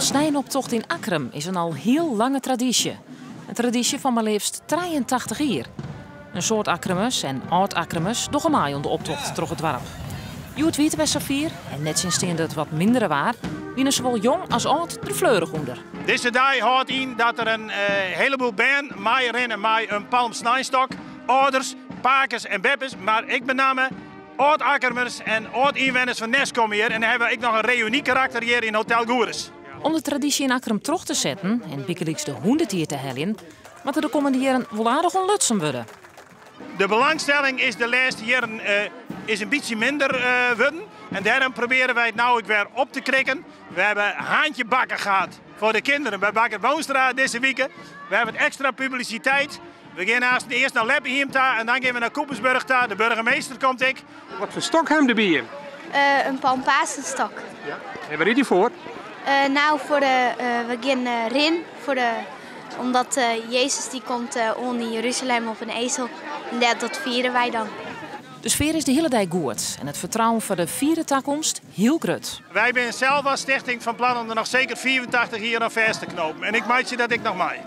Palmsneinoptocht yn Akkrum is in al hiel lange tradysje. In tradysje fan mar leafst 83 jier. In soad Akkrumers en âld-Akkrumers dogge mei oan de optocht troch it doarp. Hjoed wie it wer safier en nettsjinsteande it wat mindere waar, wiene sawol jong as âld der fleurich ûnder. Dizze dei hâldt yn dat der in heleboel bern meirinne mei in palmsneinstok. Alders, pakes en beppes, mar ek benammen âld-Akkrumers en âld-ynwenners fan Nes komme hjir en dan hawwe we ek noch in reünykarakter hjir yn Hotel Goerres. Om de tradysje yn Akkrum troch te setten en bygelyks de 100 jier te heljen, moat der de kommende jierren wol aardich oan lutsen wurde. De belangstelling is de lêste jierren is in bytsje minder wurden en dêrom probearje wy it no ek wer op te krikken. We hawwe haantje bakken gehad foar de kinderen by Bakker Boonstra dizze wike. We hawwe ekstra publisiteit. We gean aanst earst nei Leppehiem ta en dan gean we nei Coopersburg ta. De burgemeester komt ek. Wat foar stok ha jim derby? In palmpasenstok. Ja. En wêr is dy foar? Nou, foar de, we gean rin foar de, omdat Jezus dy komt oan yn Jeruzalem op in ezel en dêr, dat fiere wy dan. De sfear is de hiele dei goed en it fertrouwen foar de fiere takomst hiel grut. Wy binne sels as stichting fan plan om der noch seker 85 jier oan fêst te knopen en ik meitsje dat ek noch mei.